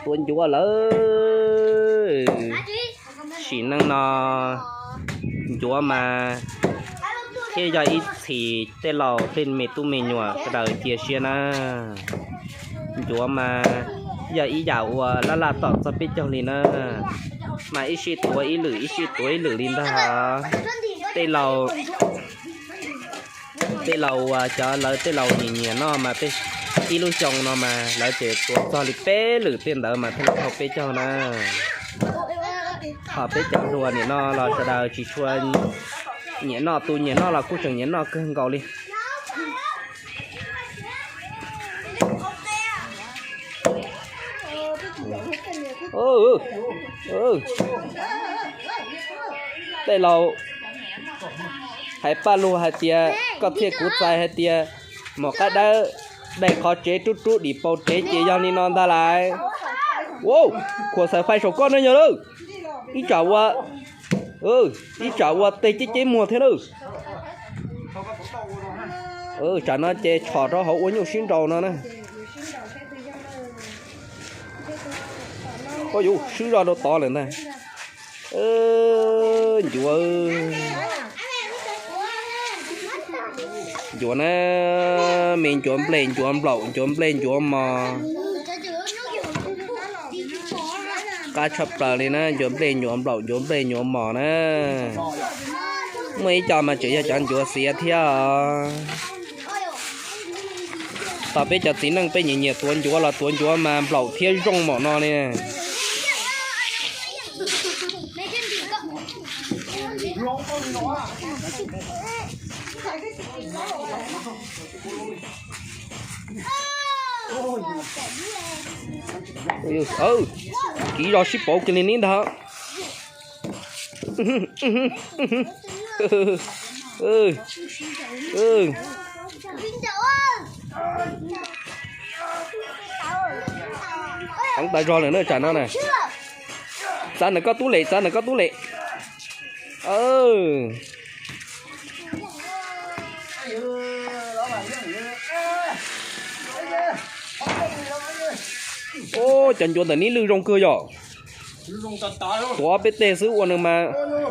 Tuav ncuav lawm. Sim neej no ncuav mas thiaj yog ib txhis tej laus tej me tub me nyuam sawv daws cia siab na. Ncuav mas yog ib yam uas laj laj tom txog peb caug li na, mas ib sij tuav ib lwm ib sij tuav ib lwm li ntag. Tej laus, tej laus uas cov lawv tej laus nyiam nyiam noj mas tej, ib lub xyoo no mas lawv ces tuav txog li peb lwm tej ntawd mas thiaj li dhau peb caug na. Ho peb cov hluas nim no los sawv daws tsis tshua nyiam noj, tus nyiam noj los kuj tseem nyiam noj kawg nkaus li. Tej laus hais paj lug hais tias koj thiaj kuv txais hais tias maum qaib dawb daig qhov tsev rub rub dim paus tsev ces yog li no ntag lauj. Khuam xaim fais saum koj no yog lawm. Ib tsam ua, ib tsam ua tej ceb ceb muag thiab lawm. Tsam no ces tshom rau hauv ua nyuj sib nraus no na. Ua yuv swb zog rau tod lawm ntag. Ncuav, ncuav na, me ncuav nplej ncuav nplaum ncuav nplej ncuav mos. Qab tshaj plaws li na, ncuav nplej ncuav nplaum ncuav nplej ncuav mos na. Muaj ib co mas tseem yog cov ncuav xiav thiab os. Tos peb cov txiv neej peb nyiam nyiam tuav ncuav los tuav ncuav mas nplaum thiab zoo npaum no li. Kiv zog sib pauv kiag li ni ntag. Heev tas zog lawm na tsam no na. Txav ntawm koj tub lem, txav ntawm koj tub lem. Cov ncuav ntawm nib lwj zoo kawg yom. Tuav peb teg xwb ua nws mas.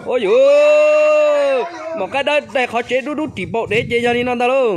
Ua yuv, maum qaib dawb daig qhov tsev dub dub ris paum dev ces yog li no ntag lauj.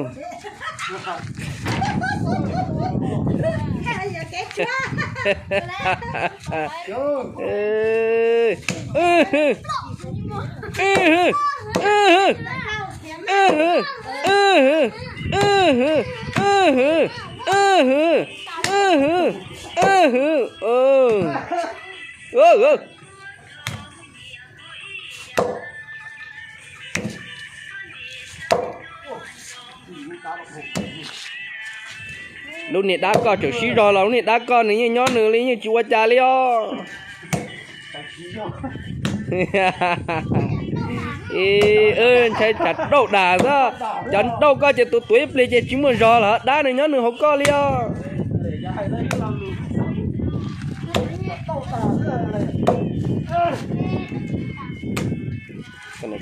Lub niag dab koj tseem sib zog los lub niag dab koj nws yeej nyob nws li yeej tsis ua cas li os. Ntshai tsam dauj dag xwb, cov dauj koj ces tus tuav ib pliag ces tsis muaj zog lawm, dab nws nyob nws hauv koj li os.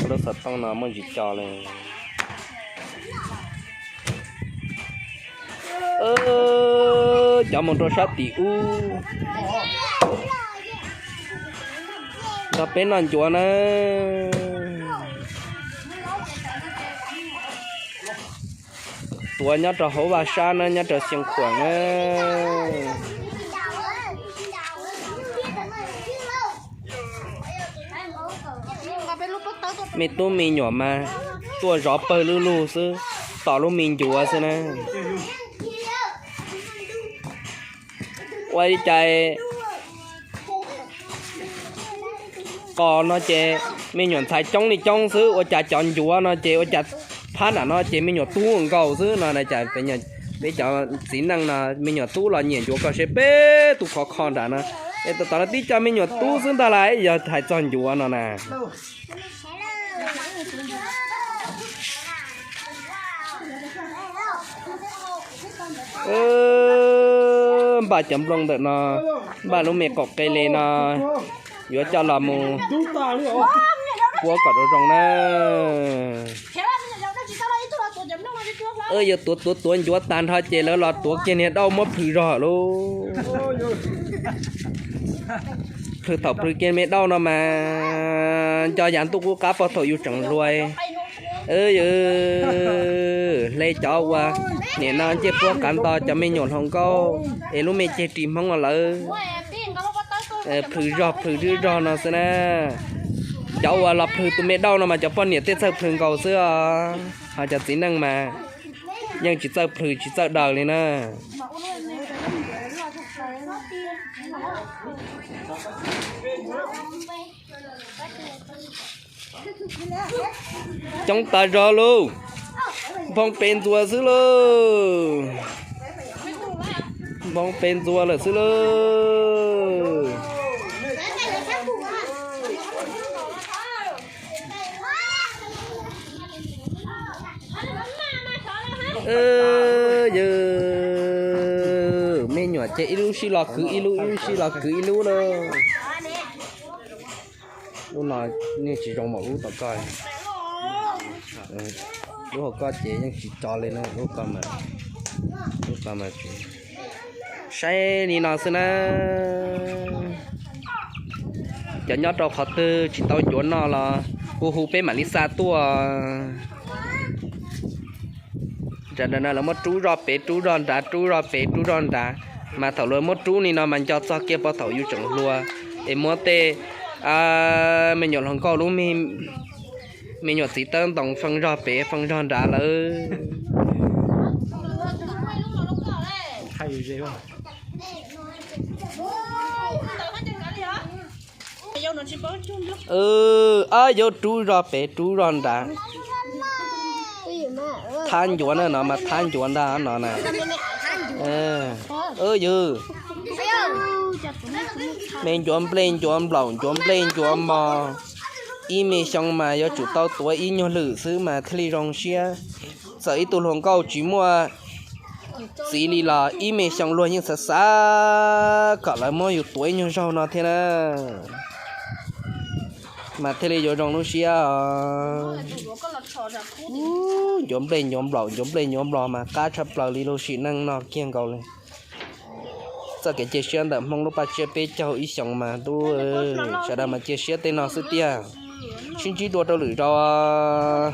Lub xov tooj no muaj ntsis co li. Cov mus rau sab tim ub, nrog peb noj ncuav na. Tuav nyob rau hauv vaj sab na, nyob rau Xeev Khuam na. Me tub me nyuam mas tuaj zov pawg lug lug xwb, tos lub me ncuav xwb na. Ua li cas qos no ces me nyuam ntxhais coob li coob xwb, ua cas cov ncuav no ces ua cas phab nram no ces me nyuam tub nkaus xwb no na. Cas peb cov txiv neej no me nyuam tub los nyiam ncuav koj seb peb tus khov kho nram no, es tom no tib co me nyuam tub xwb ntag lauj, yog hais txog ncuav no na. Npaj cov nplooj ntawm no, npaj lub me qaum qe li no, yuav coj los mus puab kom zoo zoo na. Yog tuav tuav tuav ncuav tag nrho ces lawv los tuav kiag niag dauj muab plhws zog lauj. Plhws thaum plhws kiag me dauj no mas nco yav ntuj qub qab pog thaum yus tseem hluas. Hle cov uas nim no ncej puab qav nto cov me nyuam hluas nkauj es lub me ceg ris Hmoob no lawm. Plhws zog plhws zog no xwb na. Cov uas los plhws tus me dauj no mas cov poj niam tej txawj plhws nkaus xwb os, ho cov txiv neej mas yeej tsis txawj plhws tsis txawj daws li na. Coob tas zog lauj. Nphoo pes ntxuas xwb lauj. Nphoo pes ntxuas lawm xwb lauj. Yog me nyuam ces ib lub sij los kwv ib lub, ib lub sij los kwv ib lub lauj. Lub no yeej tsis zoo npaum lub tom koj. Lub hauv koj ces yeej tsis tso li na, lub ko mas, lub ko mas tsis. Saib li no xwb na. Cov nyob rau qhov twg tsis tau ncuav noj los hu hu peb mam li xa tuaj. Nram no lawv muab rub zog pem rub zog nrad rub zog pem rub zog nrad, mas thaum lawv muab rub li no mas nco txog kiag pog thaum yus tseem hluas es muab tej me nyuam hluas nkauj lub me nyuam txiv tawb ntoos fee zog pem fee zog nrad lawm. Ob yau rub zog pem rub zog nrad, thab ncuav na, no mas thab ncuav ntag no na. Yog me ncuav nplej ncuav nplaum ncuav nplej ncuav mos, ib me xyoo mas yuav tsum tau tuav ib nyuag lwm xwb mas thiaj li zoo siab. Txawm ib tug hluas nkauj tsis muaj txiv li los ib me xyoo luag yeej xav xav kom lawv muab yus tuav ib nyuag zaug no thiab na, mas thiaj li yuav zoo lub siab os. Ncuav nplej ncuav nplaum ncuav nplej ncuav nplaum mas qab tshaj plaws li lub sim neej no kiag nkaus li. Txoj kev cia siab ntawm Hmoob lub paj tsiab peb caug ib xyoos mas tub, sawv daws mas cia siab tej no xwb tiag. Sib ntsib dua rau lwm zaus.